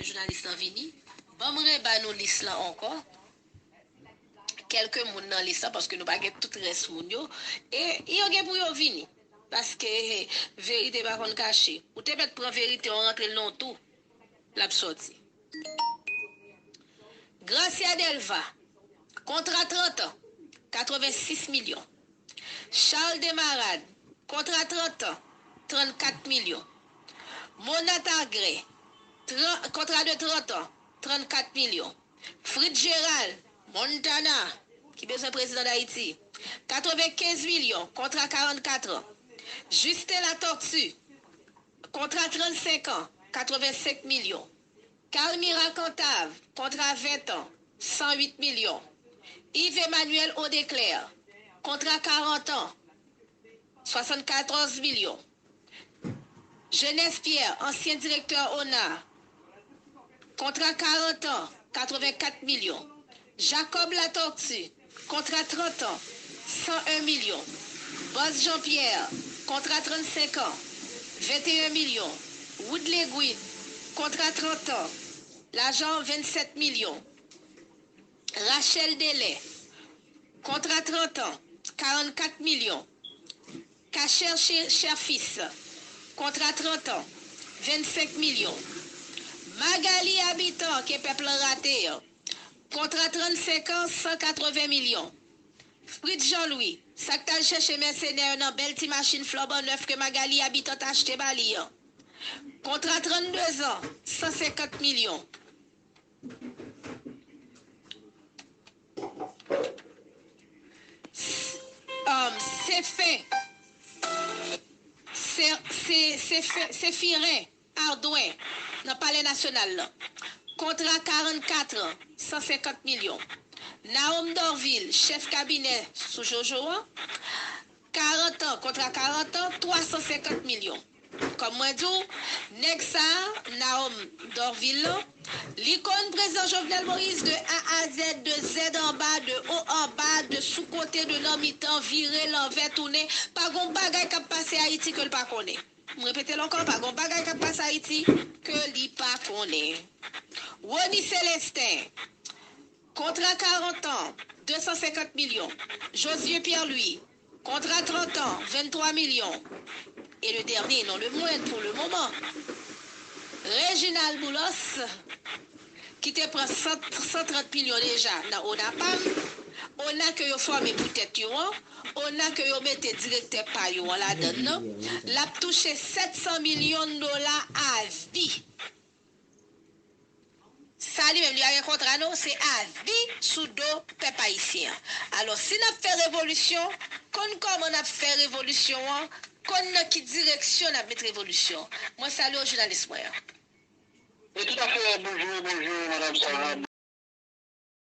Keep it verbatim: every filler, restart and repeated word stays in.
jounalis lan vini. Ban m reba nou lis lan ankò. Kèlke moun nan lis lan, paske nou pa gen tout rès moun yo. E yo gen pou yo vini. Paske verite pa konn kache. Ou te mèt pran verite, ou rantre l nan w tou. L ap sòti. Gracia Delva, kontra trant an, katrevensis milyon. Charles Desmarades, kontra trant an, trannkat milyon. Mona Tagre, tran- kontra de trant an, trannkat milyon. Fritz Gérald, Montana, ki bezwen prezidan Dayiti, katrevenkenz milyon, kontra karannkat an. Justin Latortue, kontra trannsenk an, katrevensenk milyon. Carmira Cantave, kontra ven an, san uit milyon. Yves Emmanuel Audeclair, kontra karant an, swasannkatòz milyon. Genès Pierre, ansyen direktè ona, kontra karant an, katrevenkat milyon. Jacob Latortue, kontra trant an, san en milyon. Buzz Jean-Pierre, kontra trannsenk an, venteyen milyon. Woodley Gwin, kontra trant an, lajan vennsèt milyon. Rachel Delè, kontra trant an, karannkat milyon. Cacher Cher Fils, kontra trant an, vennsenk milyon. Magalie Habitant, ke pèp lan rate an, kontra trannsenk an, san katreven milyon. Fritz Jean Louis, sa k t al chèche mèsenè yo nan bèl ti machin flambannèf ke Magalie Habitant t achte ba li an, kontra trannde zan, san senkant milyon. Um, Sefen, Se- Se- Sefen- Sefiren Ardouin nan Palè Nasyonal lan. Kontra karannkat an, san senkant milyon. Naome Dorvil, chèf kabinè sou Jojo an, karant an, kontra karant an, twa san senkant milyon. Kòm mwen di w, nèg sa a, Naome Dorvil lan, li konn prezidan Jovenel Moïse de A a Z, de Z anba, de o anba, de sou kote, de nan mitan, vire, lanvè, tounen. Pa gon bagay k ap pase Ayiti ke l pa konnen. M repete l ankò, pa gon bagay k ap pase Ayiti ke li pa konnen. Rony Célestin, kontra karant an, de san senkant milyon. Josué Pierre Louis, kontra trant an, venntwa milyon. E le dènye, non le mwend pou le moman, Reginald Boulos, ki te pran san, san trant milyon deja nan ONAPAM, ona ke yo fòme pou tèt yo an, ona ke yo mete direktè pa yo an ladann nan, l ap touche sèt san milyon dola avi. Sa li menm, li pa gen kontra non, se avi sou do pèp ayisyen an. Alò, si n ap fè revolisyon, konn kòman n ap fè revolisyon an, konn nan ki direksyon n ap met revolisyon an. Mwen salye w, jounalis mwen an. E tout à fait, bonjou, bonjou, madam Sarah.